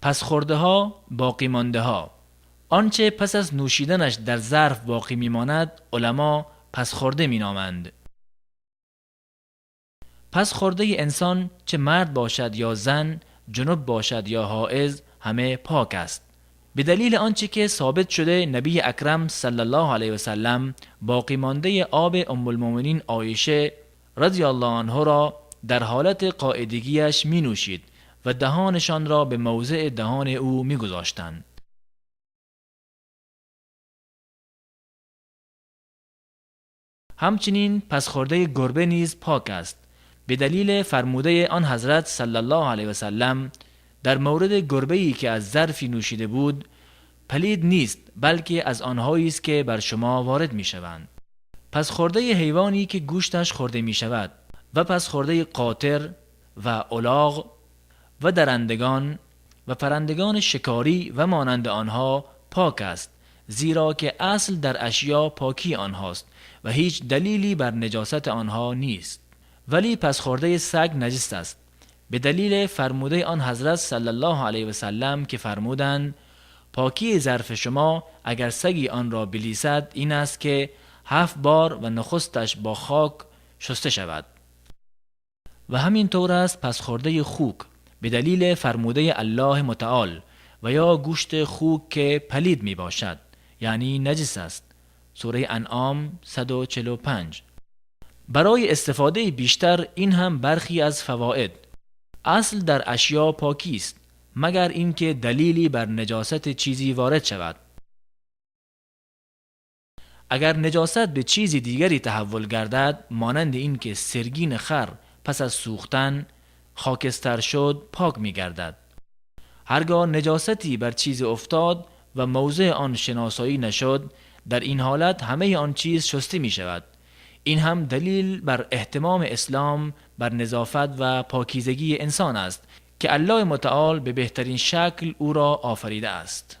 پس خورده ها، باقی مانده ها. آنچه پس از نوشیدنش در ظرف باقی میماند علما پس خورده مینامند. پس خورده انسان چه مرد باشد یا زن، جنب باشد یا حائض، همه پاک است. به دلیل آنچه که ثابت شده نبی اکرم صلی الله علیه و سلم باقی مانده آب ام المؤمنین عایشه رضی الله عنها را در حالت قاعدگیش می نوشید و دهانشان را به موضع دهان او می گذاشتند. همچنین پس خورده گربه نیز پاک است، به دلیل فرموده آن حضرت صلی الله علیه و سلم در مورد گربه‌ای که از ظرفی نوشیده بود: پلید نیست، بلکه از آنهایی است که بر شما وارد می شوند. پس خورده حیوانی که گوشتش خورده می شود و پس خورده قاطر و الاغ و درندگان و پرندگان شکاری و مانند آنها پاک است، زیرا که اصل در اشیا پاکی آنهاست و هیچ دلیلی بر نجاست آنها نیست. ولی پس خورده سگ نجس است، به دلیل فرموده آن حضرت صلی الله علیه و سلم که فرمودند: پاکی ظرف شما اگر سگی آن را بلیسد این است که 7 بار و نخستش با خاک شسته شود. و همین طور است پس خورده خوک، به دلیل فرموده الله متعال و یا گوشت خوک که پلید می باشد، یعنی نجس است. سوره انعام 145. برای استفاده بیشتر این هم برخی از فواید. اصل در اشیا پاکی است، مگر اینکه دلیلی بر نجاست چیزی وارد شود. اگر نجاست به چیزی دیگری تحول گردد، مانند اینکه سرگین خر پس از سوختن خاکستر شد، پاک می گردد. هرگاه نجاستی بر چیزی افتاد و موضع آن شناسایی نشد، در این حالت همه آن چیز شسته می شود. این هم دلیل بر اهتمام اسلام بر نظافت و پاکیزگی انسان است که الله متعال به بهترین شکل او را آفریده است.